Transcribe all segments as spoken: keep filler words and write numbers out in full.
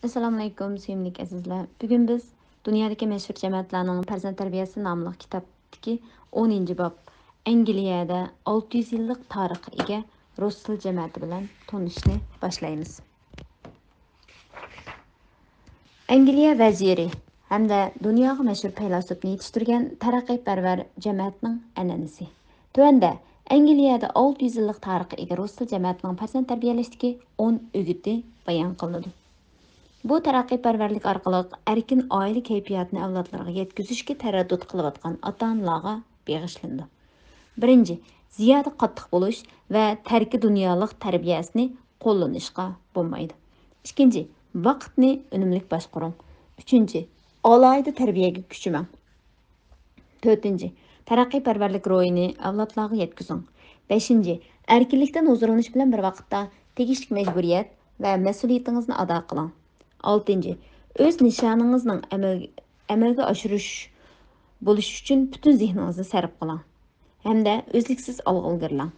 ئەسسالامۇئەلەيكۇم، سۆيۈملۈك ئەزىزلەر. بۈگۈن بىز دۇنيادىكى مەشھۇر جەمەتلەرنىڭ پەرزەنت تەربىيەسى ناملىق كىتابتىكى ئونىنچى باب، ئەنگلىيەدە ئالتە يۈز يىللىق تارىخقا ئىگە روسسېل جەمەتى بىلەن تونۇشۇشنى باشلايمىز. ئەنگلىيە ۋەزىرى ھەمدە دۇنياغا مەشھۇر پەيلاسوپنى يېتىشتۈرگەن تەرەققىيپەرۋەر جەمەتنىڭ ئەنئەنىسى. تۆۋەندە ئەنگلىيەدە ئالتە يۈز يىللىق تارىخقا ئىگە روسسېل جەمەتىنىڭ پەرزەنت تەربىيەلەشتىكى ئون ئۆگىتى بايان قىلىنىدۇ. بۇ تەرەققىيپەرۋەرلىك ئارقىلىق ئەركىن ئائىلە كەيپىياتىنى ئەۋلادلىرىغا يەتكۈزۈشكە تەرەددۇت قىلىۋاتقان ئاتا-ئانىلارغا بېغىشلىنىدۇ. بىرىنچى، زىيادە قاتتىق بولۇش ۋە تەركى دۇنيالىق تەربىيەسىنى قوللىنىشقا بولمايدۇ. ئىككىنچى، ۋاقىتنى ئۈنۈملۈك باشقۇرۇڭ. ئۈچىنچى، ئالاھىدە تەربىيەگە كۈچىمەڭ. تۆتىنچى، تەرەققىيپەرۋەرلىك روھىنى ئەۋلادلارغا يەتكۈزۈڭ. بەشىنچى، ئەركىنلىكتىن ھۇزۇرلىنىش بىلەن بىر ۋاقىتتا تېگىشلىك مەجبۇرىيەت ۋە مەسئۇلىيىتىڭىزنى ئادا قىلىڭ. ئالتىنچى، ئۆز نىشانىڭىزنىڭ ئەمەل-، ئەمەلگە ئاشۇرۇش بولۇش ئۈچۈن پۈتۈن زېھنىڭىزنى سەرپ قىلىڭ ھەمدە ئۈزلۈكسىز ئالغا ئىلگىرىلەڭ.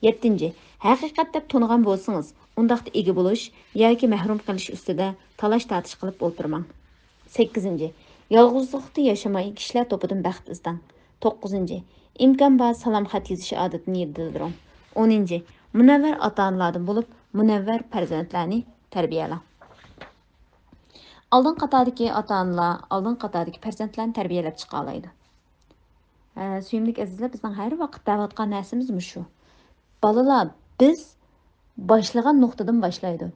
يەتتىنچى، ھەقىقەت دەپ تونۇغان بولسىڭىز، ئۇنداقتا ئىگە بولۇش ياكى مەھرۇم قېلىش ئۈستىدە تالاش-تارتىش قىلىپ ئولتۇرماڭ. سەككىزىنچى، يالغۇزلۇقتا ياشىماي، كىشىلەر توپىدىن بەخت ئىزدەڭ. توققۇزىنچى، ئىمكان بار سالام خەت يېزىش ئادىتىنى يېتىلدۈرۈڭ. ئونىنچى، مۇنەۋۋەر ئاتا-ئانىلاردىن بولۇپ، مۇنەۋۋەر پەرزەنتلەرنى تەربىيەلەڭ. ئالدىنقى قاتاردىكى ئاتا-ئانىلار ئالدىنقى قاتاردىكى پەرزەنتلەرنى تەربىيەلەپ چىقالايدۇ. ھە، سۆيۈملۈك ئەزىزلەر، بىزنىڭ ھەر ۋاقىت دەۋاتقان نەرسىمىز مۇشۇ. بالىلار بىز باشلىغان نۇقتىدىن باشلايدۇ.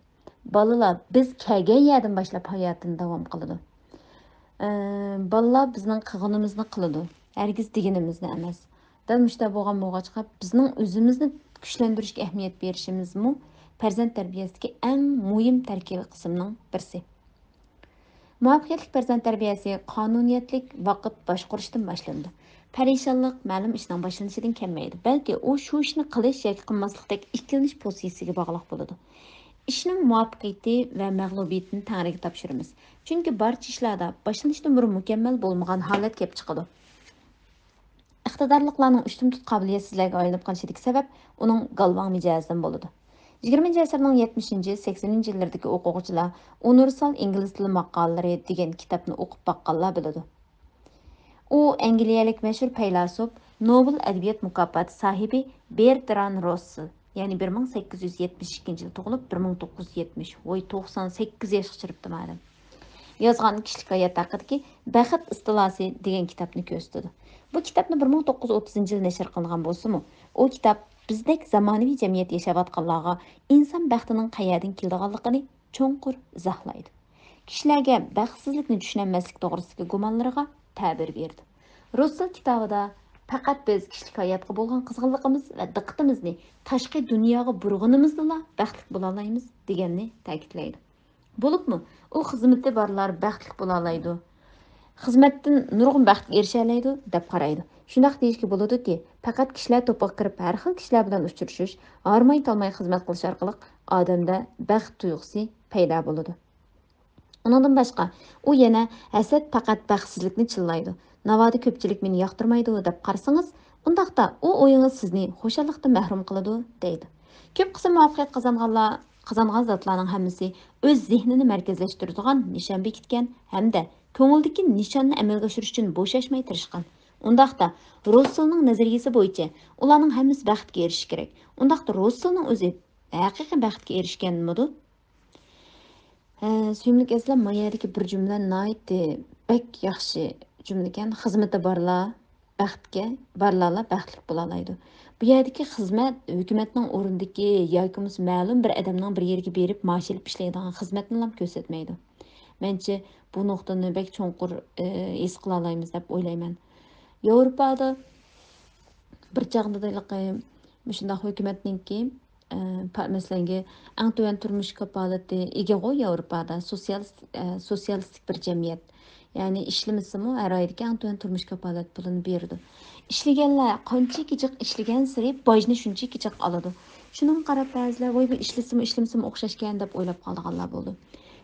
بالىلار بىز كەلگەن يەردىن باشلاپ ھاياتىنى داۋام قىلىدۇ. ئە، بالىلار بىزنىڭ قىلغىنىمىزنى قىلىدۇ. ھەرگىز دېگىنىمىزنى ئەمەس. دەل مۇشۇنداق بولغان بولغاچقا، بىزنىڭ ئۆزىمىزنى كۈچلەندۈرۈشكە ئەھمىيەت بېرىشىمىزمۇ پەرزەنت تەربىيەسىدىكى ئەڭ مۇھىم تەركىبىي قىسىمنىڭ بىرسى. مۇۋەپپەقىيەتلىك پەرزەنت تەربىيەسى قانۇنىيەتلىك ۋاقىت باشقۇرۇشتىن باشلىنىدۇ. پەرىشانلىق مەلۇم ئىشنىڭ باشلىنىشىدىن كەلمەيدۇ، بەلكى ئۇ شۇ ئىشنى قىلىش ياكى قىلماسلىقتەك ئىككىلىنىش پوزىتسىيىسىگە باغلىق بولىدۇ. ئىشنىڭ مۇۋەپپەقىيىتى ۋە مەغلۇبىيىتىنى تەڭرىگە تاپشۇرىمىز. چۈنكى بارچە ئىشلاردا باشلىنىشتىن بۇرۇن مۇكەممەل بولمىغان ھالەت كېلىپ چىقىدۇ. ئىقتىدارلىقلارنىڭ ئۈستۈن تۇت قابىلىيەتسىزلەرگە ئايلىنىپ قېلىشىدىكى سەۋەب ئۇنىڭ گالۋاڭ مىجەزىدىن بولىدۇ. يىگىرمىنچى ئەسىرنىڭ يەتمىشىنچى، سەكسىنىنچى يىللىرىدىكى ئوقۇغۇچىلار ئۇنىۋېرسال ئىنگلىز تىلى ماقالىلىرى دېگەن كىتابنى ئوقۇپ باققانلار بىلىدۇ. ئۇ ئەنگلىيەلىك مەشھۇر پەيلاسوپ، نوبېل ئەدەبىيات مۇكاپاتى ساھىبى بېرتران روسسېل، يەنى بىر مىڭ سەككىز يۈز يەتمىش ئىككىنچى يىل تۇغۇلۇپ، بىر مىڭ توققۇز يۈز يەتمىش، ۋوي، توقسان سەككىز ياشقا چىرىپتىمۇ ئادەم. يازغان كىشىلىك ھايات ھەققىدىكى بەخت ئىستىلاسى دېگەن كىتابنى كۆرسىتىدۇ. بۇ كىتابنى بىر مىڭ توققۇز يۈز ئوتتۇزىنچى يىلى نەشر قىلىنغان بولسىمۇ، ئۇ كىتاب بىزدەك زامانىۋى جەمئىيەتتە ياشاۋاتقانلارغا ئىنسان بەختىنىڭ قەيەردىن كېلىدىغانلىقىنى چوڭقۇر ئىزاھلايدۇ. كىشىلەرگە بەختسىزلىكنى چۈشىنەلمەسلىك توغرىسىدىكى گۇمانلىرىغا تەبىر بېرىدۇ. روسسېل كىتابىدا پەقەت بىز كىشىلىك ھاياتقا بولغان قىزغىنلىقىمىز ۋە دىققىتىمىزنى تاشقى دۇنياغا بۇرغىنىمىزدىلا بەختلىك بولالايمىز دېگەننى تەكىتلەيدۇ. بولۇپمۇ ئۇ خىزمىتى بارلار بەختلىك بولالايدۇ، خىزمەتتىن نۇرغۇن بەختكە ئېرىشەلەيدۇ دەپ قارايدۇ. شۇنداق دېيىشكە بولىدۇكى، پەقەت كىشىلەر توپىغا كىرىپ ھەر خىل كىشىلەر بىلەن ئۇچرىشىش، ھارماي تالماي خىزمەت قىلىش ئارقىلىق ئادەمدە بەخت تۇيغۇسى پەيدا بولىدۇ. ئۇنىڭدىن باشقا، ئۇ يەنە ھەسەت پەقەت بەختسىزلىكنى چىللايدۇ. ناۋادا كۆپچىلىك مېنى ياقتۇرمايدۇ دەپ قارىسىڭىز، ئۇنداقتا ئۇ ئويىڭىز سىزنى خۇشاللىقتىن مەھرۇم قىلىدۇ دەيدۇ. كۆپ قىسىم مۇۋەپپەقىيەت قازانغانلار، قازانغان زاتلارنىڭ ھەممىسى ئۆز زېھنىنى مەركەزلەشتۈرىدىغان نىشان بېكىتكەن ھەمدە كۆڭۈلدىكى نىشاننى ئەمەلگە ئاشۇرۇش ئۈچۈن بوشاشماي تىرىشقان. ئۇنداقتا، روسسېلنىڭ نەزەرىيىسى بويىچە ئۇلارنىڭ ھەممىسى بەختكە ئېرىشىشى كېرەك. ئۇنداقتا روسسېلنىڭ ئۆزى ھەقىقىي بەختكە ئېرىشكەنمىدۇ؟ ھە، سۆيۈملۈك ئەزىزلەر، ما يەردىكى بىر جۈملە ناھايىتى بەك ياخشى جۈملىكەن. خىزمىتى بارلار بەختكە، بارلارلا بەختلىك بولالايدۇ. بۇ يەردىكى خىزمەت ھۆكۈمەتنىڭ ئورنىدىكى ياكى بولمىسا مەلۇم بىر ئادەمنىڭ بىر يەرگە بېرىپ مائاش ئېلىپ ئىشلەيدىغان خىزمەتنىلا كۆرسەتمەيدۇ. مەنچە بۇ نۇقتىنى بەك چوڭقۇر، ئى، ھېس قىلالايمىز دەپ ئويلايمەن. ياۋروپادا بىر چاغدا ھېلىقى مۇشۇنداق ھۆكۈمەتنىڭكى ئە، پا-، مەسىلەنگە، ئەڭ تۆۋەن تۇرمۇش كاپالىتى ئىگىغۇ ياۋروپادا، سوتسىيالىست-، ئە، سوتسىيالىستىك بىر جەمئىيەت. يەنى ئىشلىمىسىمۇ، ھەر ئايدىكى ئەڭ تۆۋەن تۇرمۇش كاپالەت پۇلىنى بېرىدۇ. ئىشلىگەنلەر قانچىكى جىق ئىشلىگەنسېرى باجنى شۇنچىكى جىق ئالىدۇ. شۇنىڭغا قاراپ بەزىلەر، ۋاي، بۇ ئىشلىسىمۇ، ئىشلىمىسىمۇ ئوخشاشكەن دەپ ئويلاپ قالىدىغانلار بولىدۇ.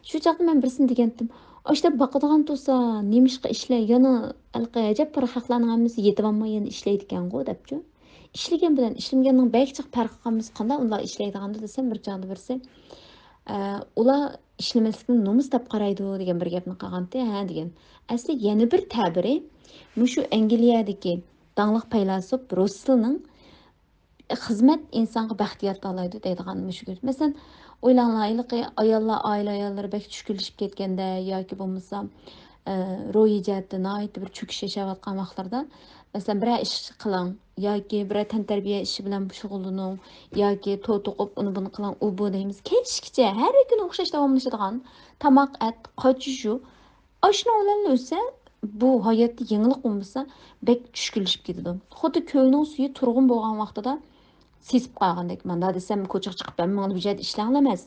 شۇ چاغدا مەن بىرسىنى دېگەنتىم، ئاشۇنداق باقىدىغان تۇرسا، نېمىشقا ئىشلەي؟ يەنە ھېلىقى ئەجەب بىر خەقلەرنىڭ ھەممىسى يېتىۋالماي يەنە ئىشلەيدىكەنغۇ دەپچۇ. ئىشلىگەن بىلەن ئىشلىمىگەننىڭ بەك جىق پەرقى قالمىسا قانداق ئۇلار ئىشلەيدىغاندۇ دېسەم، بىر چاغدا بىرسى، ئە، ئۇلار ئىشلىمەسلىكنى نومۇس دەپ قارايدۇ دېگەن بىر گەپنى قىلغانتى. ھە دېگەن. ئەسلى يەنە بىر تەبىرى مۇشۇ ئەنگلىيەدىكى داڭلىق پەيلاسوپ رۇسسېلنىڭ «خىزمەت ئىنسانغا بەخت يارىتالايدۇ» دەيدىغان مۇشۇ گەپ. مەسىلەن، ئويلاڭلار، ھېلىقى ئاياللار، ئائىلە ئاياللىرى بەك چۈشكۈنلىشىپ كەتكەندە ياكى بولمىسا، ئە، روھىي جەھەتتە ناھايىتى بىر چۆكۈش ياشاۋاتقان ۋاقىتلىرىدا، مەسىلەن، بىرەر ئىش قىلىڭ ياكى بىرەر تەنتەربىيە ئىشى بىلەن شۇغۇللىنىڭ ياكى تور توقۇپ ئۇنى بۇنى قىلىڭ، ئۇ بۇ دەيمىز. كەچكىچە ھەر كۈنى ئوخشاش داۋاملىشىدىغان تاماق ئەت، قاچا يۇ، ئاشۇنىڭ بىلەن ئۆتسە، بۇ ھاياتتا يېڭىلىق بولمىسا، بەك چۈشكۈنلىشىپ كېتىدۇ. خۇددى كۆلنىڭ سۈيى تۇرغۇن بولغان ۋاقتىدا سېسىپ قالغاندەك. مانا دېسەم، كوچىغا چىقىپ، ھەممىڭلار بۇ يەردە ئىشلەڭلار ئەمەس.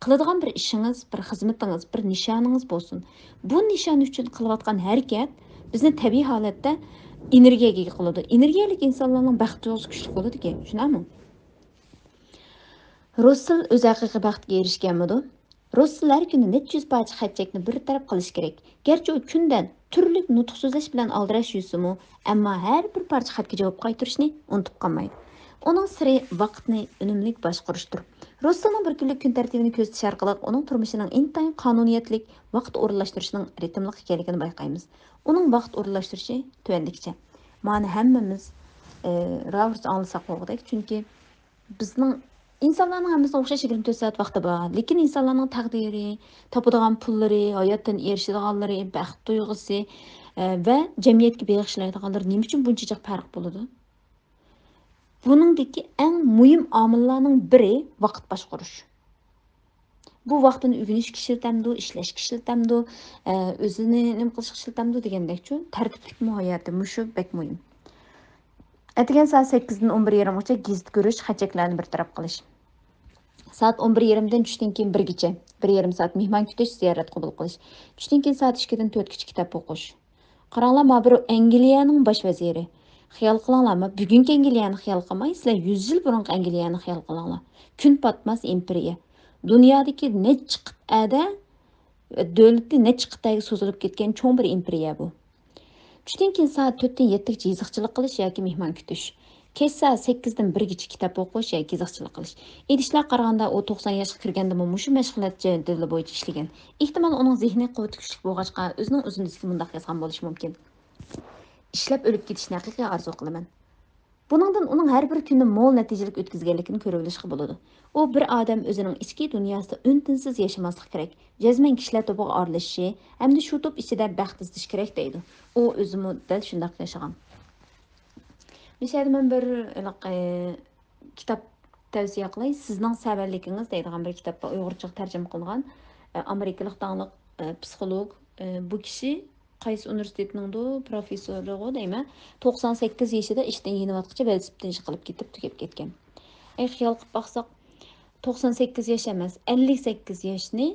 قىلىدىغان بىر ئىشىڭىز، بىر خىزمىتىڭىز، بىر نىشانىڭىز بولسۇن. بۇ نىشان ئۈچۈن قىلىۋاتقان ھەرىكەت بىزنى تەبىئىي ھالەتتە ئېنېرگىيەگە ئىگە قىلىدۇ. ئېنېرگىيەلىك ئىنسانلارنىڭ بەخت تۇيغۇسى كۈچلۈك بولىدىكەن، شۇنداقمۇ؟ رۇسسېل ئۆزى ھەقىقىي بەختكە ئېرىشكەنمىدۇ؟ رۇسسېل ھەر كۈنى نەچچە يۈز پارچە خەت چەكنى بىر تەرەپ قىلىش كېرەك. گەرچە ئۇ كۈندە تۈرلۈك نۇتۇق سۆزلەش بىلەن ئالدىراش يۈرسىمۇ، ئەمما ھەر بىر پارچە خەتكە جاۋاب قايتۇرۇشنى ئۇنتۇپ قالمايدۇ. ئۇنىڭ سىرى ۋاقىتنى ئۈنۈملۈك باشقۇرۇشتۇر. رۇسسېلنىڭ بىر كۈنلۈك كۈن تەرتىپىنى كۆزىتىش ئارقىلىق ئۇنىڭ تۇرمۇشىنىڭ ئىنتايىن قانۇنىيەتلىك، ۋاقىت ئورۇنلاشتۇرۇشنىڭ رىتىملىق ئىكەنلىكىنى بايقايمىز. ئۇنىڭ ۋاقىت ئورۇنلاشتۇرۇشى تۆۋەندىكىچە. مانا ھەممىمىز، ئى، راۋۇرۇس ئاڭلىساق بولغۇدەك، چۈنكى بىزنىڭ ئىنسانلارنىڭ ھەممىسىنىڭ ئوخشاش يىگىرمە تۆت سائەت ۋاقتى بار. لېكىن ئىنسانلارنىڭ تەقدىرى، تاپىدىغان پۇللىرى، ھاياتتىن ئېرىشىدىغانلىرى، بەخت تۇيغۇسى، ئە، ۋە جەمئىيەتكە بېغىشلايدىغانلىرى نېمە ئۈچۈن بۇنچە جىق پەرق بولىدۇ؟ بۇنىڭدىكى ئەڭ مۇھىم ئامىللارنىڭ بىرى ۋاقىت باشقۇرۇش. بۇ ۋاقتىنى ئۆگىنىشكە ئىشلىتەمدۇ، ئىشلەشكە ئىشلىتەمدۇ، ئە، ئۆزىنى نېمە قىلىشقا ئىشلىتەمدۇ دېگەندەكچۇ، تەرتىپلىكمۇ ھاياتى، مۇشۇ بەك مۇھىم. ئەتىگەن سائەت سەككىزدىن ئون بىر يېرىمغىچە گېزىت كۆرۈش، خەت چەكلەرنى بىر تەرەپ قىلىش. سائەت ئون بىر يېرىمدىن چۈشتىن كېيىن بىرگىچە، بىر يېرىم سائەت مېھمان كۈتۈش، زىيارەت قوبۇل قىلىش. چۈشتىن كېيىن سائەت ئىككىدىن تۆتكىچە كىتاب ئوقۇش. قاراڭلار، ما بىر ئەنگلىيەنىڭ باش ۋەزىرى. خىيال قىلىڭلار، ما بۈگۈنكى ئەنگلىيەنى خىيال قىلماي، سىلەر يۈز يىل بۇرۇنقى ئەنگلىيەنى خىيال قىلىڭلار. كۈن پاتماس ئىمپېرىيە. دۇنيادىكى نەچچە قىتئەدە، دۆلىتى نەچچە قىتئەگە سوزۇلۇپ كەتكەن چوڭ بىر ئىمپېرىيە بۇ. چۈشتىن كېيىن سائەت تۆتتىن يەتتىگىچە يېزىقچىلىق قىلىش ياكى مېھمان كۈتۈش. كەچ سائەت سەككىزدىن بىرگىچە كىتاب ئوقۇش ياكى يېزىقچىلىق قىلىش. ئېيتىشلارغا قارىغاندا، ئۇ توقسان ياشقا كىرگەندىمۇ مۇشۇ مەشغۇلات جەدۋىلى بويىچە ئىشلىگەن. ئېھتىمال، ئۇنىڭ زېھنىي قۇۋۋىتى كۈچلۈك بولغاچقا، ئۆزىنىڭ ئۇزۇندىسىكى مۇنداق يازغان بولۇشى مۇمكىن: «ئىشلەپ ئۆلۈپ كېتىشنى ھەقىقىي ئارزۇ قىلىمەن. بۇنىڭدىن ئۇنىڭ ھەر بىر كۈنى مول نەتىجىلىك ئۆتكۈزگەنلىكىنى كۆرۈۋېلىشقا بولىدۇ. ئۇ بىر ئادەم ئۆزىنىڭ ئىچكى دۇنياسىدا ئۈن-تىنسىز ياشىماسلىقى كېرەك، جەزمەن كىشىلەر توپىغا ئارىلىشىشى ھەمدە شۇ توپ ئىچىدە بەخت ئىزدىشى كېرەك» دەيدۇ. ئۇ ئۆزىمۇ دەل شۇنداق ياشىغان. مۇشۇ يەردە مەن بىر ھېلىقى كىتاب تەۋسىيە قىلاي. «سىزنىڭ سەۋەنلىكىڭىز» دەيدىغان بىر كىتاب بار، ئۇيغۇرچىغا تەرجىمە قىلغان، ئە، ئامېرىكىلىق داڭلىق، ئە، پسىخولوگ. ئە، بۇ كىشى قايسى ئۇنىۋېرسىتېتنىڭدۇ پروفېسسورىغۇ دەيمەن، توقسان سەككىز يېشىدا ئىشتىن يېنىۋاتقۇچە ۋېلىسىپىتتىن يىقىلىپ كېتىپ تۈگەپ كەتكەن. ئەي، خىيال قىلىپ باقساق، توقسان سەككىز ياش ئەمەس، ئەللىك سەككىز ياشنى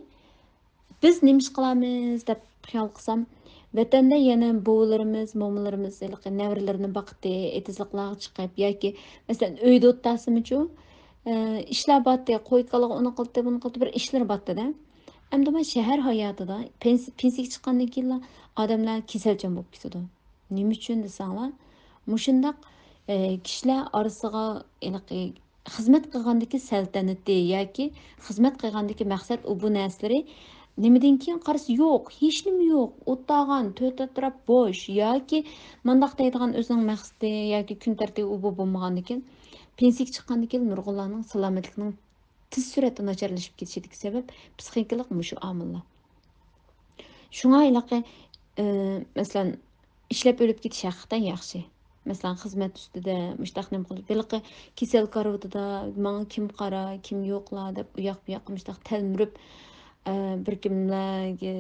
بىز نېمە ئىش قىلامىز دەپ خىيال قىلسام، ۋەتەندە يەنە بوۋىلىرىمىز، مومىلىرىمىز ھېلىقى نەۋرىلىرىنى باقتى، ئېتىزلىقلارغا چىقىپ ياكى، مەسىلەن، ئۆيدە ئولتۇرسىمۇچۇ، ئە، ئىشلار بارتى، قوي-كالىغا ئۇنى قىلتى، بۇنى قىلتى، بىر ئىشلىرى بارتىدە. ئەمدى مانا شەھەر ھاياتىدا پېنس-، پېنسىيەگە چىققاندىن كېيىنلا ئادەملەر كېسەلچان بولۇپ كېتىدۇ. نېمە ئۈچۈن دېسەڭلار، مۇشۇنداق، ئە، كىشىلەر ئارىسىغا ھېلىقى خىزمەت قىلغاندىكى سەلتەنىتى ياكى خىزمەت قىلغاندىكى مەقسەت، ئۇ بۇ نەرسىلىرى نېمىدىن كېيىن قارىسا يوق، ھېچنېمە يوق، ئولتۇرغان، تۆت ئەتراپ بوش ياكى مانداق دەيدىغان ئۆزىنىڭ مەقسىتى ياكى كۈن تەرتىپى ئۇ بۇ بولمىغاندىن كېيىن، پېنسىيەگە چىققاندىن كېيىن نۇرغۇنلارنىڭ سالامەتلىكىنىڭ تېز سۈرئەتتە ناچارلىشىپ كېتىشىدىكى سەۋەب پسىخىكىلىق مۇشۇ ئامىللار. شۇڭا ھېلىقى، ئى، مەسىلەن، ئىشلەپ ئۆلۈپ كېتىش ھەقىقەتەن ياخشى. مەسىلەن، خىزمەت ئۈستىدە مۇشتاق نېمە قىلىپ، ھېلىقى كېسەل كارىۋىتىدا ماڭا كىم قارا، كىم يوقلا دەپ ئۇياق-بۇياققا مۇشتاق تەلمۈرۈپ، ئە، بىر كىملەرگە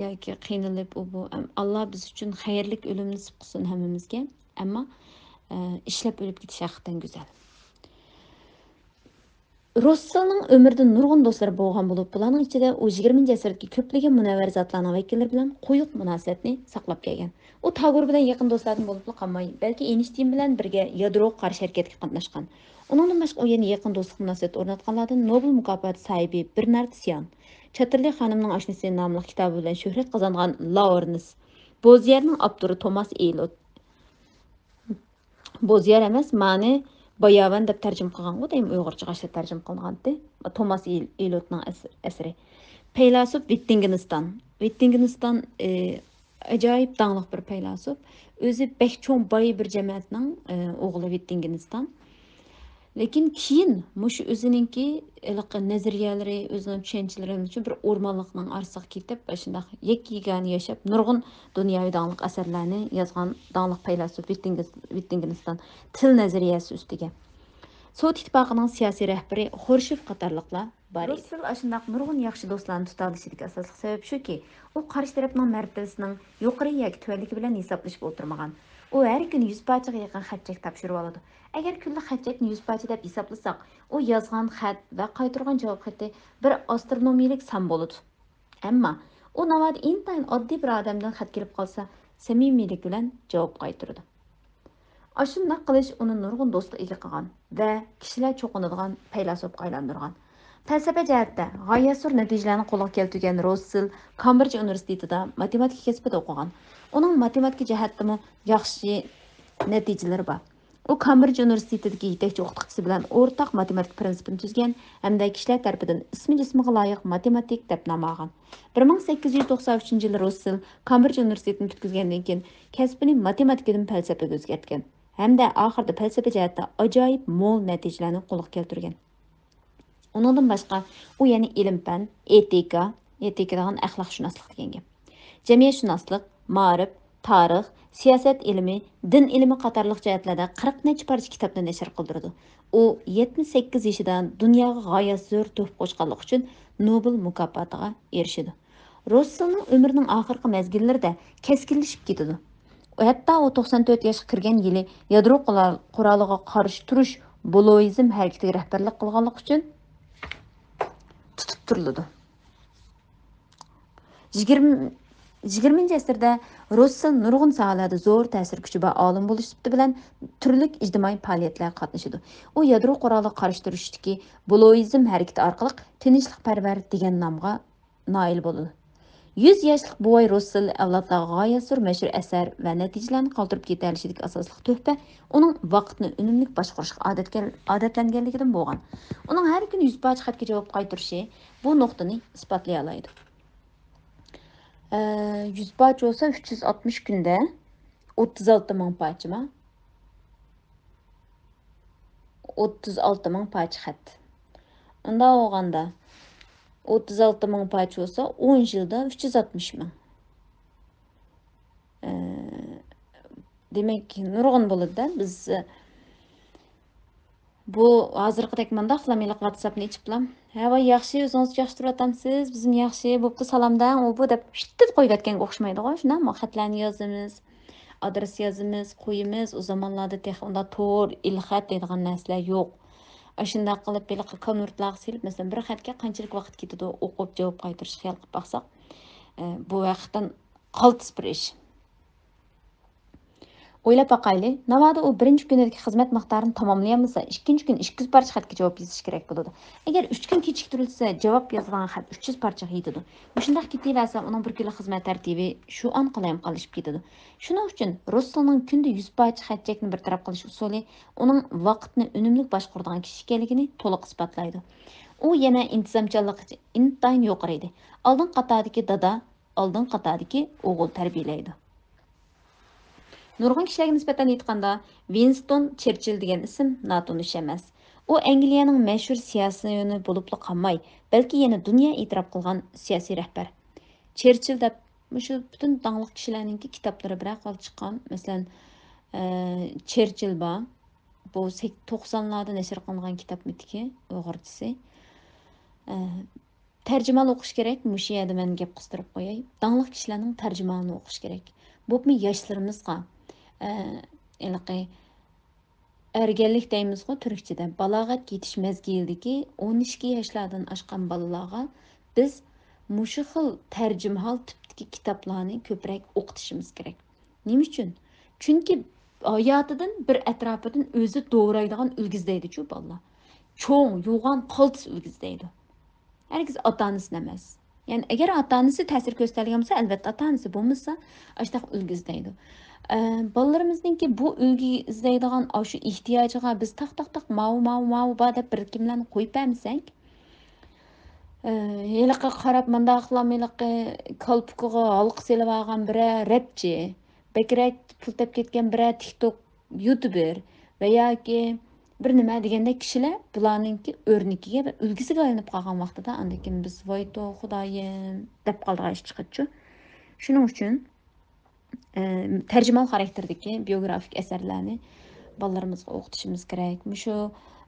ياكى قىينىلىپ، ئۇ بۇ، ئەم، ئاللا بىز ئۈچۈن خەيرلىك ئۆلۈم نېسىپ قىلسۇن ھەممىمىزگە. ئەمما، ئە، ئىشلەپ ئۆلۈپ كېتىش ھەقىقەتەن گۈزەل. رۇسسېلنىڭ ئۆمرىدە نۇرغۇن دوستلىرى بولغان بولۇپ، بۇلارنىڭ ئىچىدە ئۇ يىگىرمىنچى ئەسىردىكى كۆپلىگەن مۇنەۋۋەر زاتلارنىڭ ۋەكىللىرى بىلەن قويۇق مۇناسىۋەتنى ساقلاپ كەلگەن. ئۇ تاگور بىلەن يېقىن دوستلاردىن بولۇپلا قالماي، بەلكى ئېينشتىين بىلەن بىرگە يادروغا قارشى ھەرىكەتكە قاتناشقان. ئۇنىڭدىن باشقا، ئۇ يەنە يېقىن دوستلۇق مۇناسىۋەت ئورناتقانلاردىن نوبېل مۇكاپاتى ساھىبى بېرنارد سيان، چاتېرلى خانىمنىڭ ئاشنىسى ناملىق كىتابى بىلەن شۆھرەت قازانغان لاۋرېنس، بوزيەرنىڭ ئاپتورى توماس ئېلىوت، بوزيەر ئەمەس، مانى باياۋان دەپ تەرجىمە قىلغانغۇ دەيمەن، ئۇيغۇرچىغا ئاشۇنداق تەرجىمە قىلىنغانتى. توماس ئېل-، ئېلىوتنىڭ ئەس-، ئەسىرى. پەيلاسوپ ۋىتتىنگېنستان. ۋىتتىنگېنستان، ئى، ئاجايىپ داڭلىق بىر پەيلاسوپ. ئۆزى بەك چوڭ باي بىر جەمەتنىڭ، ئى، ئوغلى ۋىتتىنگېنستان. لېكىن كېيىن مۇشۇ ئۆزىنىڭكى ھېلىقى نەزەرىيەلىرى، ئۆزىنىڭ چۈشەنچىلىرى ئۈچۈن بىر ئورمانلىقنىڭ ئارىسىغا كېتىپ، ئاشۇنداق يەككە-يېگانە ياشاپ، نۇرغۇن دۇنياۋى داڭلىق ئەسەرلەرنى يازغان داڭلىق پەيلاسوپ ۋىتتىنگېس-، ۋىتتىنگېنستان تىل نەزەرىيەسى ئۈستىگە. سوۋېت ئىتتىپاقىنىڭ سىياسىي رەھبىرى خرۇشچېف قاتارلىقلار بار ئىدى. رۇسسېل ئاشۇنداق نۇرغۇن ياخشى دوستلارنى تۇتالىشىدىكى ئاساسلىق سەۋەب شۇكى، ئۇ قارشى تەرەپنىڭ مەرتىۋىسىنىڭ يۇقىرى ياكى تۆۋەنلىكى بىلەن ھېسابلىشىپ ئولتۇرمىغان. ئۇ ھەر كۈنى يۈز پارچىغا يېقىن خەت-چەك تاپشۇرۇۋالىدۇ. ئەگەر كۈندە خەت-چەكنى يۈز پارچە دەپ ھېسابلىساق، ئۇ يازغان خەت ۋە قايتۇرغان جاۋاب خېتى بىر ئاسترونومىيەلىك سان بولىدۇ. ئەمما ئۇ ناۋادا ئىنتايىن ئاددىي بىر ئادەمدىن خەت كېلىپ قالسا، سەمىمىيلىك بىلەن جاۋاب قايتۇرىدۇ. ئاشۇنداق قىلىش ئۇنى نۇرغۇن دوستقا ئىگە قىلغان ۋە كىشىلەر چوقۇنىدىغان پەيلاسوپقا ئايلاندۇرغان. پەلسەپە جەھەتتە غايەت زور نەتىجىلەرنى قولغا كەلتۈرگەن روسسېل كامبرىج ئۇنىۋېرسىتېتىدا ماتېماتىكا كەسپىدە ئوقۇغان. ئۇنىڭ ماتېماتىكا جەھەتتىمۇ ياخشى نەتىجىلىرى بار. ئۇ كامبرىج ئۇنىۋېرسىتېتىدىكى يېتەكچى ئوقۇتقۇچىسى بىلەن ئورتاق ماتېماتىكا پىرىنسىپىنى تۈزگەن ھەمدە كىشىلەر تەرىپىدىن ئىسمى جىسمىغا لايىق ماتېماتىك دەپ نام ئالغان. بىر مىڭ سەككىز يۈز توقسەن ئۈچىنچى يىلى روسسېل كامبرىج ئۇنىۋېرسىتېتىنى پۈتكۈزگەندىن كېيىن كەسپىنى ماتېماتىكىدىن پەلسەپىگە ئۆزگەرتكەن ھەمدە ئاخىرىدا پەلسەپە جەھەتتە ئاجايىپ مول نەتىجىلەرنى قولغا كەلتۈرگەن. ئۇنىڭدىن باشقا، ئۇ يەنە ئىلىم-پەن، ئېتىكا، ئېتىكا دېگەن ئەخلاقشۇناسلىق دېگەن گەپ، جەمئىيەتشۇناسلىق، مائارىپ، تارىخ، سىياسەت ئىلمى، دىن ئىلمى قاتارلىق جەھەتلەردە قىرىق نەچچە پارچە كىتابنى نەشر قىلدۇرىدۇ. ئۇ يەتمىش سەككىز يېشىدا دۇنياغا غايەت زور تۆھپە قوشقانلىقى ئۈچۈن نوبېل مۇكاپاتىغا ئېرىشىدۇ. روسسېلنىڭ ئۆمرىنىڭ ئاخىرقى مەزگىللىرىدە كەسكىنلىشىپ كېتىدۇ. ھەتتا ئۇ توقسان تۆت ياشقا كىرگەن يىلى يادرو قورال-، قورالىغا قارشى تۇرۇش بولويىزم ھەرىكىتىگە رەھبەرلىك قىلغانلىقى ئۈچۈن تۇتۇپ تۇرۇلىدۇ. يىگىرمە، يىگىرمىنچى ئەسىردە روسسېل نۇرغۇن ساھەلەردە زور تەسىر كۈچى بار ئالىم بولۇش سۈپىتى بىلەن تۈرلۈك ئىجتىمائىي پائالىيەتلەرگە قاتنىشىدۇ. ئۇ يادرو قورالىغا قارشى تۇرۇشتىكى بولويىزم ھەرىكىتى ئارقىلىق تىنچلىقپەرۋەر دېگەن نامغا نائىل بولىدۇ. يۈز ياشلىق بوۋاي روسسېل ئەۋلادلارغا غايەت زور مەشھۇر ئەسەر ۋە نەتىجىلەرنى قالدۇرۇپ كېتەلىشىدىكى ئاساسلىق تۆھپە ئۇنىڭ ۋاقىتنى ئۈنۈملۈك باشقۇرۇشقا ئادەتكەل-، ئادەتلەنگەنلىكىدىن بولغان. ئۇنىڭ ھەر كۈنى يۈز پارچە خەتكە جاۋاب قايتۇرۇشى بۇ نۇقتىنى ئىسپاتلىيالايدۇ. ئە، يۈز پارچە بولسا، ئۈچ يۈز ئاتمىش كۈندە ئوتتۇز ئالتە مىڭ پارچىما؟ ئوتتۇز ئالتە مىڭ پارچە خەت. ئۇنداق بولغاندا، ئوتتۇز ئالتە مىڭ پارچە بولسا، ئون يىلدا ئۈچ يۈز ئاتمىش مىڭ. ئە، دېمەك، نۇرغۇن بولىدۇ-دە. بىز، ئە، بۇ ھازىرقىدەك مۇنداقلا مېلىق ۋاتساپنى ئېچىپلا، ھە، ۋاي، ياخشى، ئۆزىڭىز ياخشى تۇرۇۋاتامسىز؟ بىزمۇ ياخشى، بوپتۇ، سالامدەڭ، ئۇ، بۇ دەپ شىتتىدە قويۇۋەتكەنگە ئوخشىمايدىغۇ، شۇنداقمۇ؟ خەتلەرنى يازىمىز، ئادرېس يازىمىز، قويىمىز. ئۇ زامانلاردا تېخى ئۇنداق تور، ئېلخەت دەيدىغان نەرسىلەر يوق. ئاشۇنداق قىلىپ ھېلىقى كونۋېرتلارغا سېلىپ، مەسىلەن، بىر خەتكە قانچىلىك ۋاقىت كېتىدۇ، ئوقۇپ جاۋاب قايتۇرۇش خىيال قىلىپ باقساق، ئە، بۇ ھەقىقەتەن قالتىس بىر ئىش. ئويلاپ باقايلى، ناۋادا ئۇ بىرىنچى كۈنىدىكى خىزمەت مىقدارىنى تاماملىيالمىسا، ئىككىنچى كۈنى ئىككى يۈز پارچە خەتكە جاۋاب يېزىش كېرەك بولىدۇ. ئەگەر ئۈچ كۈن كېچىكتۈرۈلسە، جاۋاب يازىدىغان خەت ئۈچ يۈز پارچىغا يېتىدۇ. مۇشۇنداق كېتىۋەرسە، ئۇنىڭ بىر كۈنلۈك خىزمەت تەرتىپى شۇ ئان قالايمىقانلىشىپ كېتىدۇ. شۇنىڭ ئۈچۈن رۇسسېلنىڭ كۈندە يۈز پارچە خەت-چەكنى بىر تەرەپ قىلىش ئۇسۇلى ئۇنىڭ ۋاقىتنى ئۈنۈملۈك باشقۇرىدىغان كىشى ئىكەنلىكىنى تولۇق ئىسپاتلايدۇ. ئۇ يەنە ئىنتىزامچانلىقى ئىنتايىن يۇقىرى ئىدى. ئالدىنقى قاتاردىكى دادا، ئالدىنقى قاتاردىكى ئوغۇل تەربىيەلەيدۇ. نۇرغۇن كىشىلەرگە نىسبەتەن ئېيتقاندا، ۋىنستون چېرچىل دېگەن ئىسىم ناتونۇش ئەمەس. ئۇ ئەنگلىيەنىڭ مەشھۇر سىياسىيونى بولۇپلا قالماي، بەلكى يەنە دۇنيا ئېتىراپ قىلغان سىياسىي رەھبەر. چېرچىل دەپ مۇشۇ پۈتۈن داڭلىق كىشىلەرنىڭكى كىتابلىرى بىرەر خىل چىققان. مەسىلەن، ئە، چېرچىل بار. بۇ سەك-، توقسانلاردا نەشر قىلىنغان كىتابمىتىكى ئۇيغۇرچىسى. ئە، تەرجىمىھال ئوقۇش كېرەك، مۇشۇ يەردە مەن گەپ قىستۇرۇپ قوياي. داڭلىق كىشىلەرنىڭ تەرجىمىھالىنى ئوقۇش كېرەك. بولۇپمۇ ياشلىرىمىزغا، ئە، ھېلىقى ئەرگەنلىك دەيمىزغۇ تۈركچىدە، بالاغەتكە يېتىش مەزگىلىدىكى ئون ئىككى ياشلاردىن ئاشقان بالىلارغا بىز مۇشۇ خىل تەرجىمىھال تىپتىكى كىتابلارنى كۆپرەك ئوقۇتۇشىمىز كېرەك. نېمە ئۈچۈن؟ چۈنكى ھاياتىدىن بىر ئەتراپىدىن ئۆزى دورايدىغان ئۈلگە ئىزدەيدىچۇ بالىلار. چوڭ، يوغان، قالتىس ئۈلگە ئىزدەيدۇ. ھەرگىز ئاتا-ئانىسىنى ئەمەس. يەنى ئەگەر ئاتا-ئانىسى تەسىر كۆرسىتەلىگەن بولسا، ئەلۋەتتە ئاتا-ئانىسى، بولمىسا ئاشۇنداق ئۈلگە ئىزدەيدۇ. ئە، بالىلىرىمىزنىڭكى بۇ ئۈلگە ئىزدەيدىغان ئاشۇ ئېھتىياجىغا بىز تاق، تاق، تاق، ماۋۇ، ماۋۇ، ماۋۇ بار دەپ بىر كىملەرنى قويۇپ بەرمىسەك، ئە، ھېلىقى قاراپ مۇنداقلام ھېلىقى كالپۇكىغا ھالقا سېلىۋالغان بىرەر رەپچى، بەكرەك پۇل تېپىپ كەتكەن بىرەر تىك توك يۇتۇبېر ۋە ياكى بىر نېمە دېگەندەك كىشىلەر بۇلارنىڭكى ئۆرنىكىگە ۋە ئۈلگىسىگە ئايلىنىپ قالغان ۋاقتىدا، ئاندىن كېيىن بىز «ۋايتو خۇدايىم» دەپ قالىدىغان ئىش چىقىدىچۇ. شۇنىڭ ئۈچۈن ئە، تەرجىمىھال خاراكتېردىكى بىيوگرافىك ئەسەرلەرنى بالىلىرىمىزغا ئوقۇتۇشىمىز كېرەك. مۇشۇ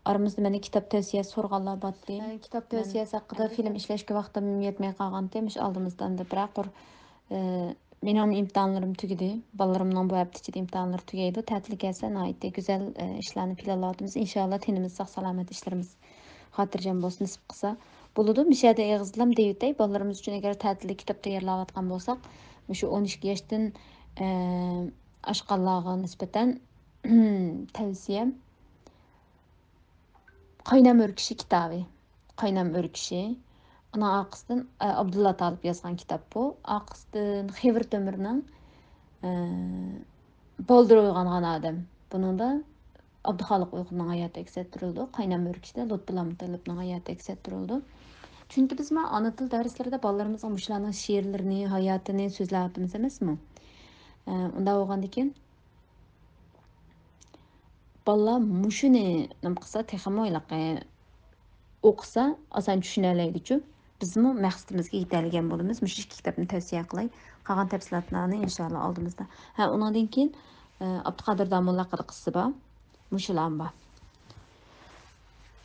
ئارىمىزدا مانا كىتاب تەۋسىيەسى سورىغانلار بارتى. كىتاب تەۋسىيەسى ھەققىدە فىلىم ئىشلەشكە ۋاقتىم يەتمەي قالغانتى. مۇشۇ ئالدىمىزدا ئەمدى بىرەر قۇر، ئە، مېنىڭ ئىمتىھانلىرىم تۈگىدى. بالىلىرىمنىڭ بۇ ھەپتە ئىچىدە ئىمتىھانلىرى تۈگەيدۇ. تەتىل كەلسە ناھايىتى گۈزەل، ئە، ئىشلارنى پىلانلاۋاتىمىز. ئىنشاللا تېنىمىز ساق-سالامەت، ئىشلىرىمىز خاتىرجەم بولسا، نېسىپ قىلسا. بولىدۇ. مۇشۇ يەردە ئېغىزدىنلا دېيىۋېتەي، بالىلىرىمىز ئۈچۈن ئەگەر تەتىلدە كىتاب تەييارلاۋاتقان بولساق، مۇشۇ ئون ئىككى ياشتىن، ئە، ئاشقانلارغا نىسبەتەن تەۋسىيەم قاينام ئۆركىشى كىتابى. قاينام ئۆركىشى. ئۇنىڭ ئارقىسىدىن، ئە، ئابدۇللا تالىپ يازغان كىتاب بۇ. ئارقىسىدىن خېۋىر تۆمۈرنىڭ، ئە، بالدۇر ئويغانغان ئادەم. بۇنىڭدا ئابدۇخالىق ئۇيغۇرنىڭ ھاياتى ئەكس ئەتتۈرۈلىدۇ. قاينام ئۆركىشىدە لۇتپۇللا مۇتەللىپنىڭ ھاياتى ئەكس ئەتتۈرۈلىدۇ. چۈنكى بىز مانا ئانا تىل دەرسلىرىدە بالىلىرىمىزغا مۇشۇلارنىڭ شېئىرلىرىنى، ھاياتىنى سۆزلەۋاتىمىز ئەمەسمۇ؟ ئە، ئۇنداق بولغاندىكىن بالىلار مۇشۇنى نېمە قىلسا تېخىمۇ ھېلىقى ئوقۇسا، ئاسان چۈشىنەلەيدىچۇ. بىزمۇ مەقسىتىمىزگە يېتەلىگەن بولىمىز. مۇشۇ ئىككى كىتابنى تەۋسىيە قىلاي. قالغان تەپسىلاتلارنى ئىنشاللا ئالدىمىزدا. ھە، ئۇنىڭدىن كېيىن، ئە، ئابدۇقادىر داموللا ھەققىدە قىسسىسى بار. مۇشۇلارمۇ بار.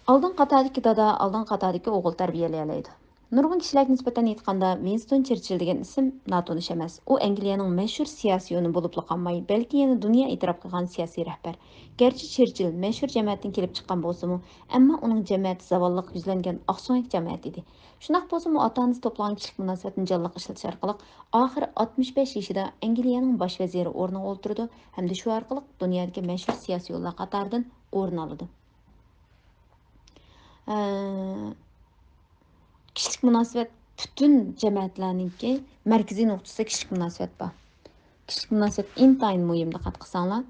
ئالدىن قاتاردىكى دادا ئالدىن قاتاردىكى ئوغۇل تەربىيەلىيەلەيدۇ. نۇرغۇن كىشىلەرگە نىسبەتەن ئېيتقاندا، ۋىنستون چېرچىل دېگەن ئىسىم ناتونۇش ئەمەس. ئۇ ئەنگلىيەنىڭ مەشھۇر سىياسىيونى بولۇپلا قالماي، بەلكى يەنە دۇنيا ئېتىراپ قىلغان سىياسىي رەھبەر. گەرچە چېرچىل مەشھۇر جەمەتتىن كېلىپ چىققان بولسىمۇ، ئەمما ئۇنىڭ جەمەتى زاۋاللىققا يۈزلەنگەن ئاقسۆڭەك جەمەت ئىدى. شۇنداق بولسىمۇ، ئاتا-ئانىسى توپلىغان كىشىلىك مۇناسىۋەتنى جانلىق ئىشلىتىش ئارقىلىق، ئاخىرى ئاتمىش بەش يېشىدا ئەنگلىيەنىڭ باش ۋەزىرى ئورنىغا ئولتۇرىدۇ ھەمدە شۇ ئارقىلىق دۇنيادىكى مەشھۇر سىياسىيونلار قاتارىدىن ئورۇن ئالىدۇ. ئە، كىشىلىك مۇناسىۋەت، پۈتۈن جەمەتلەرنىڭكى مەركىزىي نۇقتىسىدا كىشىلىك مۇناسىۋەت بار. كىشىلىك مۇناسىۋەت ئىنتايىن مۇھىم، دىققەت قىلساڭلار.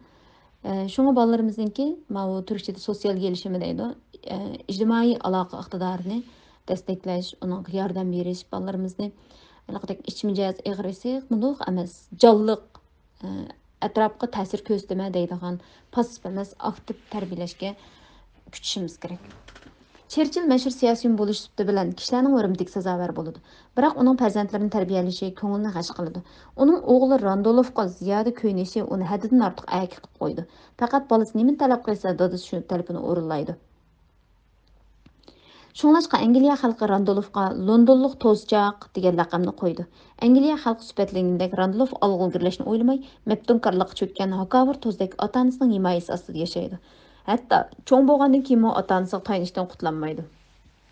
ئە، شۇڭا بالىلىرىمىزنىڭكى ماۋۇ تۈركچىدە سوتسىيال گېلىشىمى دەيدۇ، ئە، ئىجتىمائىي ئالاقە ئىقتىدارىنى دەستەكلەش، ئۇنىڭغا ياردەم بېرىش، بالىلىرىمىزنى ھېلىقىدەك ئىچ مىجەز، ئېغىر ئېسىق، مۇنداق ئەمەس، جانلىق، ئە، ئەتراپقا تەسىر كۆرسىتىمەن دەيدىغان پاسسىپ ئەمەس، ئاكتىپ تەربىيەلەشكە كۈچىشىمىز كېرەك. چېرچىل مەشھۇر سىياسىيون بولۇش سۈپىتى بىلەن كىشىلەرنىڭ ھۆرمىتىگە سازاۋەر بولىدۇ. بىراق ئۇنىڭ پەرزەنتلىرىنى تەربىيەلىشى كۆڭۈلنى غەش قىلىدۇ. ئۇنىڭ ئوغلى راندولفقا زىيادە كۆيۈنۈشى ئۇنى ھەددىدىن ئارتۇق ئەركە قىلىپ قويىدۇ. پەقەت بالىسى نېمىنى تەلەپ قىلسا، دادىسى شۇ تەلىپىنى ئورۇنلايدۇ. شۇڭلاشقا ئەنگلىيە خەلقى راندولفقا «لوندونلۇق توزچاق» دېگەن لەقەمنى قويىدۇ. ئەنگلىيە خەلقى سۈپەتلىگىنىدەك راندولف ئالغا ئىلگىرىلەشنى ئويلىماي، مەپتۇنكارلىققا چۆككەن ھاكاۋۇر توزدەك ئاتا-ئانىسىنىڭ ھىمايىسى ئاستىدا ياشايدۇ. ھەتتا چوڭ بولغاندىن كېيىنمۇ ئاتا-ئانىسىغا تايىنىشتىن قۇتۇلالمايدۇ.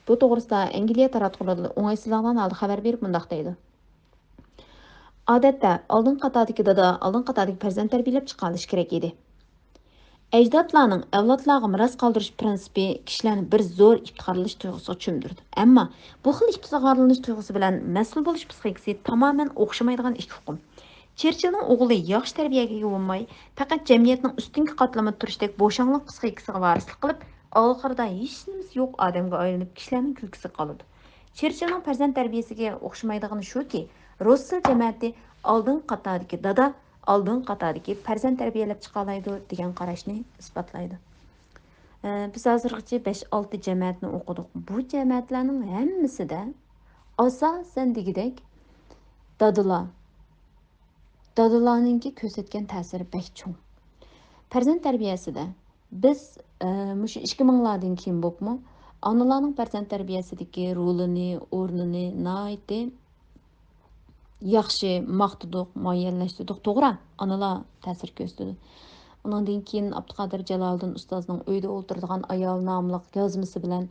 بۇ توغرىسىدا ئەنگلىيە تاراتقۇلىرىدا ئوڭايسىزلانغان ھالدا خەۋەر بېرىپ مۇنداق دەيدۇ: «ئادەتتە ئالدىن قاتاردىكى دادا ئالدىن قاتاردىكى پەرزەنت تەربىيەلەپ چىقالىشى كېرەك ئىدى.» ئەجدادلارنىڭ ئەۋلادلارغا مىراس قالدۇرۇش پىرىنسىپى كىشىلەرنى بىر زور ئىپتىخارلىنىش تۇيغۇسىغا چۆمدۈرىدۇ. ئەمما بۇ خىل ئىپتىخارلىنىش تۇيغۇسى بىلەن مەسئۇل بولۇش پىسخىكىسى تامامەن ئوخشىمايدىغان ئىككى ئۇقۇم. چېرچىلنىڭ ئوغلى ياخشى تەربىيەگە ئىگە بولماي، پەقەت جەمئىيەتنىڭ ئۈستۈنكى قاتلىمىدا تۇرۇشتەك بوشاڭلىق پىسخىكىسىغا ۋارىسلىق قىلىپ، ئاخىرىدا ھېچنېمىسى يوق ئادەمگە ئايلىنىپ، كىشىلەرنىڭ كۈلكىسىگە قالىدۇ. چېرچىلنىڭ پەرزەنت تەربىيەسىگە ئوخشىمايدىغىنى شۇكى، رۇسسېل جەمەتى ئالدىنقى قاتاردىكى دادا، ئالدىنقى قاتاردىكى پەرزەنت تەربىيەلەپ چىقالايدۇ دېگەن قاراشنى ئىسپاتلايدۇ. ئە، بىز ھازىرغىچە بەش-ئالتە جەمەتنى ئوقۇدۇق. بۇ جەمەتلەرنىڭ ھەممىسىدە ئاساسەن دېگۈدەك دادىلار، دادىلارنىڭكى كۆرسەتكەن تەسىرى بەك چوڭ. پەرزەنت تەربىيەسىدە بىز، ئە، مۇشۇ ئىككى مىڭلاردىن كېيىن بولۇپمۇ ئانىلارنىڭ پەرزەنت تەربىيەسىدىكى رولىنى، ئورنىنى ناھايىتى ياخشى ماختىدۇق، مۇئەييەنلەشتۈردۇق. توغرا، ئانىلار تەسىر كۆرسىتىدۇ. ئۇنىڭدىن كېيىن ئابدۇقادىر جالالىدىن ئۇستازنىڭ ئۆيدە ئولتۇرىدىغان ئايال ناملىق يازمىسى بىلەن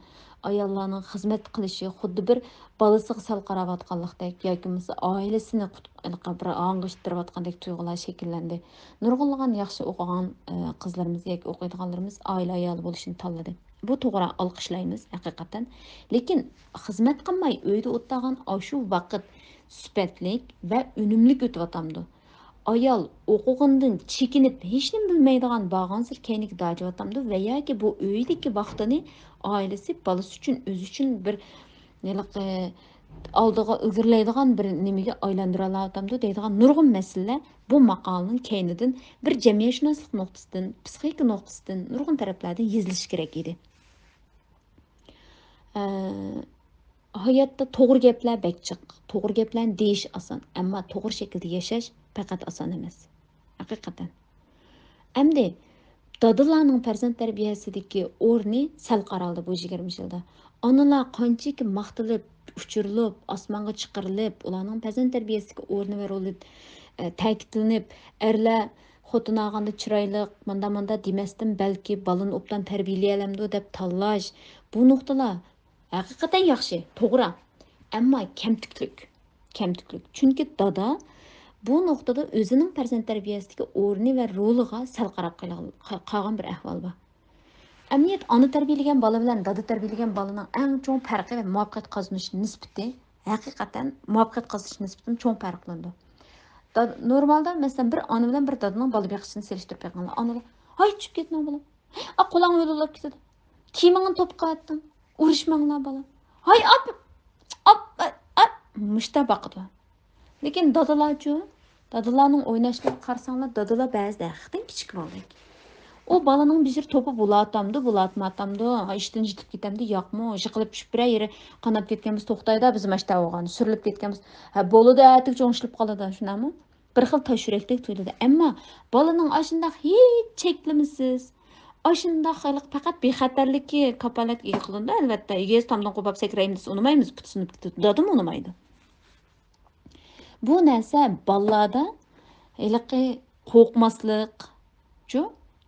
ئاياللارنىڭ خىزمەت قىلىشى خۇددى بىر بالىسىغا سەل قاراۋاتقانلىقتەك ياكى بولمىسا ئائىلىسىنى قۇت-، ھېلىقى بىر ئاڭغا ئىتتىرىۋاتقاندەك تۇيغۇلار شەكىللەندى. نۇرغۇنلىغان ياخشى ئوقۇغان، ئە، قىزلىرىمىز ياكى ئوقۇيدىغانلىرىمىز ئائىلە ئايالى بولۇشنى تاللىدى. بۇ توغرا، ئالقىشلايمىز ھەقىقەتەن. لېكىن خىزمەت قىلماي ئۆيدە ئولتۇرغان ئاشۇ ۋاقىت سۈپەتلىك ۋە ئۈنۈملۈك ئۆتۈۋاتامدۇ؟ ئايال ئوقۇغىنىدىن چېكىنىپ، ھېچنېمە بىلمەيدىغان، بارغانسېرى كەينىگە داجىۋاتامدۇ ۋە ياكى بۇ ئۆيدىكى ۋاقتىنى ئائىلىسى، بالىسى ئۈچۈن، ئۆزى ئۈچۈن بىر ھېلىقى ئالدىغا ئىلگىرىلەيدىغان بىر نېمىگە ئايلاندۇرالاۋاتامدۇ دەيدىغان نۇرغۇن مەسىلىلەر بۇ ماقالىنىڭ كەينىدىن بىر جەمئىيەتشۇناسلىق نۇقتىسىدىن، پسىخىكا نۇقتىسىدىن نۇرغۇن تەرەپلەردىن يېزىلىشى كېرەك ئىدى. ئە، ھاياتتا توغرا گەپلەر بەك جىق. توغرا گەپلەرنى دېيىش ئاسان، ئەمما توغرا شەكىلدە ياشاش پەقەت ئاسان ئەمەس. ھەقىقەتەن. ئەمدى دادىلارنىڭ پەرزەنت تەربىيەسىدىكى ئورنى سەل قارالدى بۇ يىگىرمە يىلدا. ئانىلار قانچىكى ماختىلىپ، ئۇچۇرۇلۇپ، ئاسمانغا چىقىرىلىپ، ئۇلارنىڭ پەرزەنت تەربىيەسىدىكى ئورنى ۋە رولى، ئە، تەكىتلىنىپ، ئەرلەر خوتۇن ئالغاندا چىرايلىق، ماندا-ماندا دېمەستىن، بەلكى بالىنى ئوبدان تەربىيەلىيەلەمدۇ دەپ تاللاش، بۇ نۇقتىلار ھەقىقەتەن ياخشى، توغرا. ئەمما كەمتۈكلۈك. كەمتۈكلۈك. چۈنكى دادا بۇ نۇقتىدا ئۆزىنىڭ پەرزەنت تەربىيەسىدىكى ئورنى ۋە رولىغا سەل قاراپ قېلىغ-، قا-، قالغان بىر ئەھۋال بار. ئەمەلىيەت ئانا تەربىيەلىگەن بالا بىلەن دادا تەربىيەلىگەن بالىنىڭ ئەڭ چوڭ پەرقى ۋە مۇۋەپپەقىيەت قازىنىش نىسبىتى، ھەقىقەتەن مۇۋەپپەقىيەت قازىنىش نىسبىتىمۇ چوڭ پەرقلىنىدۇ. دا-، نورمالدا، مەسىلەن، بىر ئانا بىلەن بىر دادىنىڭ بالا بېقىشىنى سېلىشتۇرۇپ بېقىڭلار. ئانىلار، «ھاي، چۈشۈپ كەتمە، بالام. ئا، قولۇڭ ھۆلۈلەپ كېتىدۇ. كىيىمىڭنى توپقا ئەتتىڭ. ئۇرۇشماڭلار، بالام. ھاي، ئاپ، ئاپ، ئاپ، ئاپ.» مۇشتا باقىدۇ. لېكىن دادىلارچۇ؟ دادىلارنىڭ ئويناشلىرىغا قارىساڭلار، دادىلار بەزىدە ھەقىقەتەن كىچىك بالىدەك. ئۇ بالىنىڭ بىر توپى بولاتامدۇ، بولاتماتامدۇ، ھا، ئىشتىن يېتىپ كېتەمدۇ، ياقمۇ، يىقىلىپ چۈشۈپ بىرەر يېرى قاناپ كەتكەن بولسا، توختايدا، بىز ماشتا بولغان، سۈرۈلۈپ كەتكەن بولسا، ھە، بولىدۇ، ئەتىگە چوڭ ئىشلىپ قالىدۇ، شۇنداقمۇ؟ بىر خىل تاشيۈرەكلىك تۇيۇلىدۇ. ئەمما بالىنىڭ ئاشۇنداق ھېچ چەكلىمىسىز، ئاشۇنداق ھېلىقى پەقەت بىخەتەرلىككە كاپالەتكە ئىگە قىلىنىدۇ. ئەلۋەتتە، ئېگىز تامدىن قوپاپ سەكرەيمىز دېسە ئۇنىمايمىز، پۇتى سۇنۇپ كېتىدۇ، دادىمۇ ئۇنىمايدۇ. بۇ نەرسە بالىلاردا ھېلىقى قورقماسلىق، چۇ،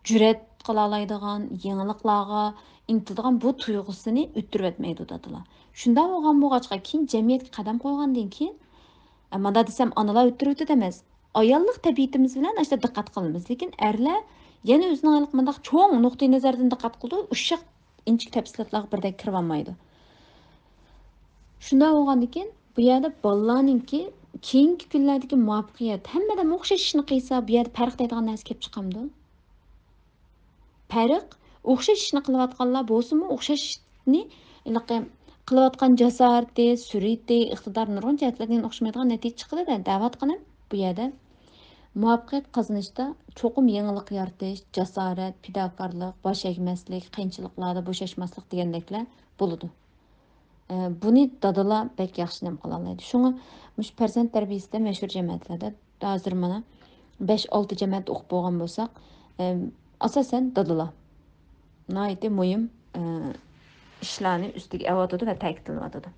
جۈرئەت قىلالايدىغان، يېڭىلىقلارغا ئىنتىلىدىغان بۇ تۇيغۇسىنى ئۆتتۈرۈۋەتمەيدۇ دادىلار. شۇنداق بولغان بولغاچقا، كېيىن جەمئىيەتكە قەدەم قويغاندىن كېيىن، ئە، مۇنداق دېسەم، ئانىلار ئۆتتۈرۈۋېتىدۇ ئەمەس. ئاياللىق تەبىئىتىمىز بىلەن ئاشۇنداق دىققەت قىلىمىز. لېكىن ئەرلەر يەنە ئۆزىنىڭ ھېلىقى مۇنداق چوڭ نۇقتىئى نەزەردىن دىققەت قىلىدۇ، ئۇششاق ئىنچىكە تەپسىلاتلارغا بىردەك كىرىۋالمايدۇ. شۇنداق بولغاندىكىن، بۇ يەردە بالىلارنىڭكى كېيىنكى كۈنلەردىكى مۇۋەپپەقىيەت، ھەممە ئادەم ئوخشاش ئىشنى قىلسا، بۇ يەردە پەرق دەيدىغان نەرسە كېلىپ چىقامدۇ؟ پەرق، ئوخشاش ئىشنى قىلىۋاتقانلار بولسىمۇ، ئوخشاش ئىشنى ھېلىقى قىلىۋاتقان جاسارىتى، سۈرئىتى، ئىقتىدار نۇرغۇن جەھەتلەردىن ئوخشىمايدىغان نەتىجە چىقىدۇ-دە، دەۋاتقىنىم بۇ يەردە. مۇۋەپپەقىيەت قازىنىشتا چوقۇم يېڭىلىق يارىتىش، جاسارەت، پىداكارلىق، باش ئەگمەسلىك، قىيىنچىلىقلاردا بوشاشماسلىق دېگەندەكلەر بولىدۇ. ئە، بۇنى دادىلار بەك ياخشى نېمە قىلالايدۇ. شۇڭا مۇشۇ پەرزەنت تەربىيەسىدە مەشھۇر جەمەتلەردە، ھازىر مانا بەش، ئالتە جەمەت ئوقۇپ بولغان بولساق، ئە، ئاساسەن دادىلار ناھايىتى مۇھىم، ئە، ئىشلارنى ئۈستىگە ئېلىۋاتىدۇ ۋە تەكىتلىنىۋاتىدۇ.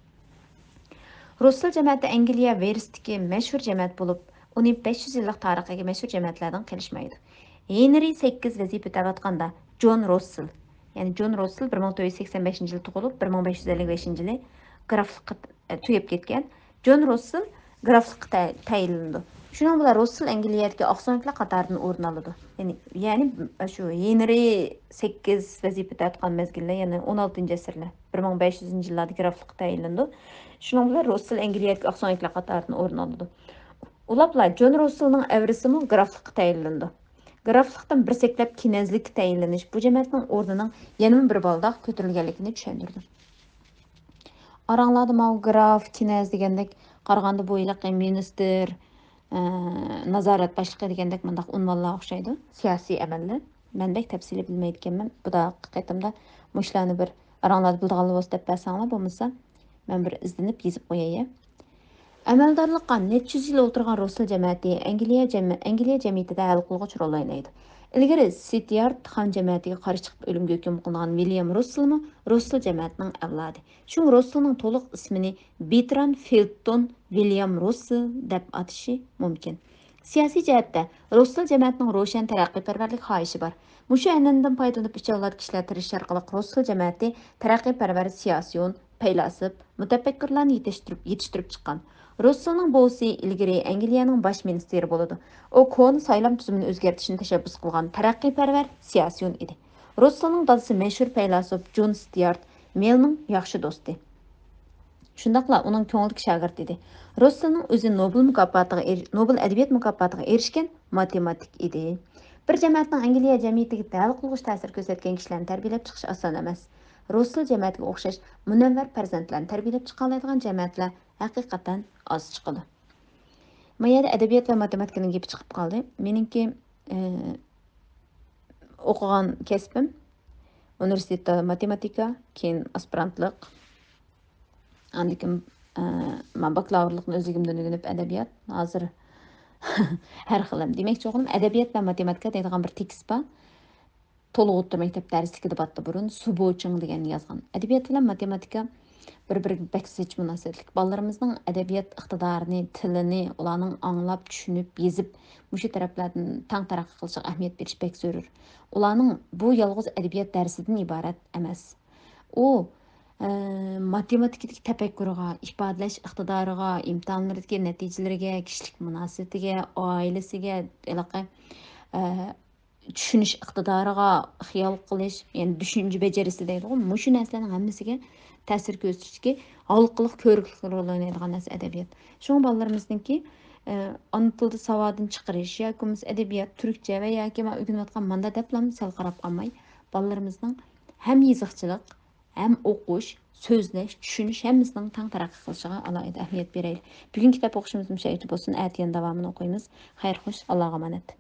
روسسېل جەمەتى ئەنگلىيە ۋېلستىكى مەشھۇر جەمەت بولۇپ، ئۇنى بەش يۈز يىللىق تارىخىغا مەشھۇر جەمەتلەردىن قېلىشمايدۇ. ھېنرى سەككىز ۋەزىپە ئۆتەۋاتقاندا، جون روسسېل، يەنى جون روسسېل بىر مىڭ تۆت يۈز سەكسەن بەشىنچى يىلى تۇغۇلۇپ، بىر مىڭ بەش يۈز ئەللىك بەشىنچى يىلى گرافلىققا، ئە، تۈگەپ كەتكەن. جون روسسېل گرافلىققا تە-، تەيىنلىنىدۇ. شۇنىڭ بىلەن روسسېل ئەنگلىيەدىكى ئاقسۆڭەكلەر قاتارىدىن ئورۇن ئالىدۇ. يەنى، يەنى شۇ ھېنرى سەككىز ۋەزىپە ئۆتەۋاتقان مەزگىللەر، يەنى ئون ئالتىنچى ئەسىرلەر، بىر مىڭ بەش يۈزىنچى يىللاردا گرافلىققا تەيىنلىنىدۇ. شۇنىڭ بىلەن روسسېل ئەنگلىيەدىكى ئاقسۆڭەكلەر قاتارىدىن ئورۇن ئالىدۇ. ئۇلاپلا جون روسسېلنىڭ ئەۋرىسىمۇ گرافلىققا تەيىنلىنىدۇ. گرافلىقتىن بىر سەكرەپ كىنەزلىككە تەيىنلىنىش بۇ جەمەتنىڭ ئورنىنىڭ يەنىمۇ بىر بالداق كۆتۈرۈلگەنلىكىنى چۈشەندۈردى. ئاراڭلاردا ماۋۇ گراف، كىنەز دېگەندەك قارىغاندا بۇ ھېلىقى مىنىستىر، ئە، نازارەت باشلىقى دېگەندەك مۇنداق ئۇنۋانلار ئوخشايدۇ. سىياسىي ئەمەللەر. مەن بەك تەپسىلىي بىلمەيدىكەنمەن. بۇنداق قېتىمدا مۇشۇلارنى بىر ئاراڭلاردا بىلىدىغانلار بولسا دەپ بەرسەڭلار، بولمىسا مەن بىر ئىزدىنىپ يېزىپ قوياي. ئەمەلدارلىققا نەچچە يۈز يىل ئولتۇرغان روسسېل جەمەتى ئەنگلىيە جەم-، ئەنگلىيە جەمئىيىتىدە ھەل قىلغۇچ رول ئوينايدۇ. ئىلگىرى ستيۇئارت خان جەمەتىگە قارشى چىقىپ ئۆلۈمگە ھۆكۈم قىلىنغان ۋىليام روسسېلمۇ روسسېل جەمەتىنىڭ ئەۋلادى. شۇڭا روسسېلنىڭ تولۇق ئىسمىنى بېرتراند فېلتون ۋىليام روسسېل دەپ ئاتىشى مۇمكىن. سىياسىي جەھەتتە روسسېل جەمەتىنىڭ روشەن تەرەققىيپەرۋەرلىك خاھىشى بار. مۇشۇ ئەنئەنىدىن پايدىلىنىپ ئۈچ ئەۋلاد كىشىلەر تىرىشىشى ئارقىلىق روسسېل جەمەتى تەرەققىيپەرۋەر سىياسىيون، پەيلاسوپ، مۇتەپەككۇرلارنى يېتىشتۈرۈپ، يېتىشتۈرۈپ چىققان. روسسېلنىڭ بوۋىسى ئىلگىرى ئەنگلىيەنىڭ باش مىنىستىرى بولىدۇ. ئۇ كونا سايلام تۈزۈمىنى ئۆزگەرتىشنى تەشەببۇس قىلغان تەرەققىيپەرۋەر سىياسىيون ئىدى. روسسېلنىڭ دادىسى مەشھۇر پەيلاسوپ جون ستيۇئارت مىلنىڭ ياخشى دوستى. شۇنداقلا ئۇنىڭ كۆڭۈلدىكى شاگىرتى ئىدى. روسسېلنىڭ ئۆزى نوبېل مۇكاپاتىغا ئېرى-، نوبېل ئەدەبىيات مۇكاپاتىغا ئېرىشكەن ماتېماتىك ئىدى. بىر جەمەتنىڭ ئەنگلىيە جەمئىيىتىگە ھەل قىلغۇچ تەسىر كۆرسەتكەن كىشىلەرنى تەربىيەلەپ چىقىش ئاسان ئەمەس. رۇسىل جەمەتىگە ئوخشاش مۇنەۋۋەر پەرزەنتلەرنى تەربىيەلەپ چىقالايدىغان جەمەتلەر ھەقىقەتەن ئاز چىقىدۇ. ما يەردە ئەدەبىيات ۋە ماتېماتىكىنىڭ گېپى چىقىپ قالدى. مېنىڭكى، ئى، ئوقۇغان كەسپىم ئۇنىۋېرسىتېتتا ماتېماتىكا، كېيىن ئاسپىرانتلىق، ئاندىن كېيىن، ئە، مەن باكلاۋۇرلۇقنى ئۆزلۈكۈمدىن ئۆگىنىپ ئەدەبىيات، ھازىر ھەر خىل. دېمەكچى بولغىنىم، ئەدەبىيات ۋە ماتېماتىكا دەيدىغان بىر تېكىست بار. تولا ئوتتۇرا مەكتەپ دەرسلىكىدە بارتتى بۇرۇن، سۇبوچىڭ دېگەن يازغان. ئەدەبىيات بىلەن ماتېماتىكا بىر-بىرىگە بەك زىچ مۇناسىۋەتلىك. بالىلىرىمىزنىڭ ئەدەبىيات ئىقتىدارىنى، تىلىنى، ئۇلارنىڭ ئاڭلاپ، چۈشىنىپ، يېزىپ، مۇشۇ تەرەپلەردىن تەڭ تەرەققىي قىلىشىغا ئەھمىيەت بېرىش بەك زۆرۈر. ئۇلارنىڭ بۇ يالغۇز ئەدەبىيات دەرسىدىن ئىبارەت ئەمەس. ئۇ، ئە، ماتېماتىكىدىكى تەپەككۇرىغا، ئىپادىلەش ئىقتىدارىغا، ئىمتىھانلىرىدىكى نەتىجىلىرىگە، كىشىلىك مۇناسىۋىتىگە، ئائىلىسىگە، ھېلىقى، ئە، چۈشىنىش ئىقتىدارىغا، خىيال قىلىش، يەنى دۈشۈنچە بېجىرىسى دەيدىغۇ، مۇشۇ نەرسىلەرنىڭ ھەممىسىگە تەسىر كۆرسىتىشتىكى ھالقىلىق كۆرۈكلۈك رول ئوينايدىغان نەرسە ئەدەبىيات. شۇڭا بالىلىرىمىزنىڭكى، ئە، ئانا تىلدا ساۋادىنى چىقىرىش ياكى بولمىسا ئەدەبىيات تۈركچە ۋە ياكى مەن ئۆگىنىۋاتقان ماندا دەپلا سەل قاراپ قالماي، بالىلىرىمىزنىڭ ھەم يېزىقچىلىق، ھەم ئوقۇش، سۆزلەش، چۈشىنىش ھەممىسىنىڭ تەڭ تەرەققىي قىلىشىغا ئالاھىدە ئەھمىيەت بېرەيلى. بۈگۈنكى كىتاب ئوقۇشىمىز مۇشۇ يەرگىچە بولسۇن، ئەتە يەنە داۋامىنى ئوقۇيمىز. خەير خوش، ئاللاغا ئامانەت.